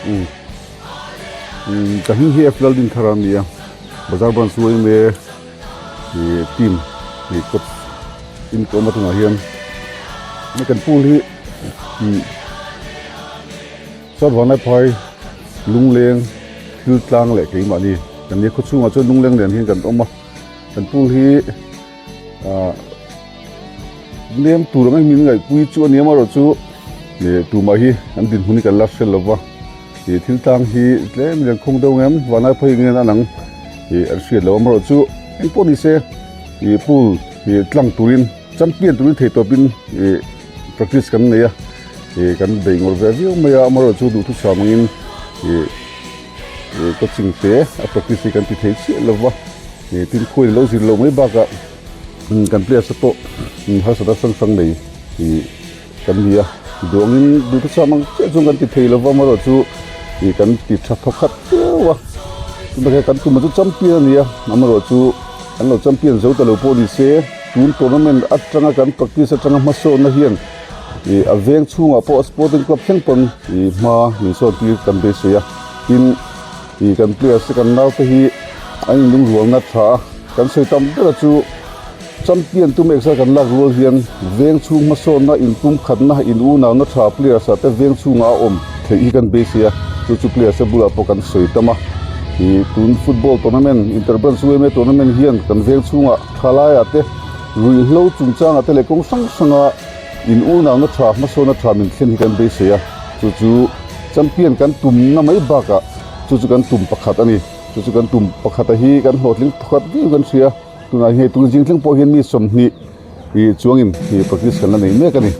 Umm umm ka hming hi F Laldinthara a ni a bazar branch yma ih team ih coach in ka awm a tunah hian hei kan pool hi umm chuan Vanlaiphai lungleng thil tlang leh keimahni kan nia khaw chhungah chuan lungleng nen hian kan awm a kan pool hi ah nem tur ang engin ngaihpui chu a ni amaherawh chu ih tumah hi an dinhmun hi kan la hre lova ih thil tlang hi tlem in an khawng deuh ang em vanlai phei nge an ang ih an hriat loh amaherawh chu engpawh ni se ih pool ih tlang turin champion turin thei tawpin ih practice kan nei a ih kan bei ngawr ve viau mai a amaherawh chu duhthusam angin ih. Ih coaching te a practice hi kan ti thei chiah lo va ih tin khuain lo zir loh mai bakah umm kan players te pawh umm harsatna hrang hrang nei ih kan ni a duangin duhthusam ang chiah chuan kan ti thei lo va amaherawh chu ih kan ti tha thaw khat viau a tunah hian kan tumah chu champion a ni a amaherawh chu an lo champion zo ta lo pawh ni se tun tournament atanga kan practice atanga hmasawnna hian ih a veng chhungah pawh sporting club thleng pawn ih hma min sawn tir kan beisei a tin ih kan players te kan nau te hi an inlung rualna tha a kan sawi tam ber chu champion tum exer kan lak rual hian veng chhung hmasawnna inpum khatna in unauna tha players ah te veng chhungah a awm theih hi kan beisei a chu chu players te bulah pawh kan sawi tam a ih tun football tournament inter branch yma tournament hian kan veng chhungah thalaiah te ruihhlo chungchangah te leh kawng hrang hranga In unauna tha hmasawnna tha min thlen hi kan beisei a, chu chu champion kan tumna mai bakah chu chu kan tum pakhat a ni. Chu chu kan tum pakhata hi kan hlawhtling pakhat viau kan hria. Tunah hian hei tun zing thleng pawh hian mi 20 ih chuangin ih practice kan la nei mek a ni.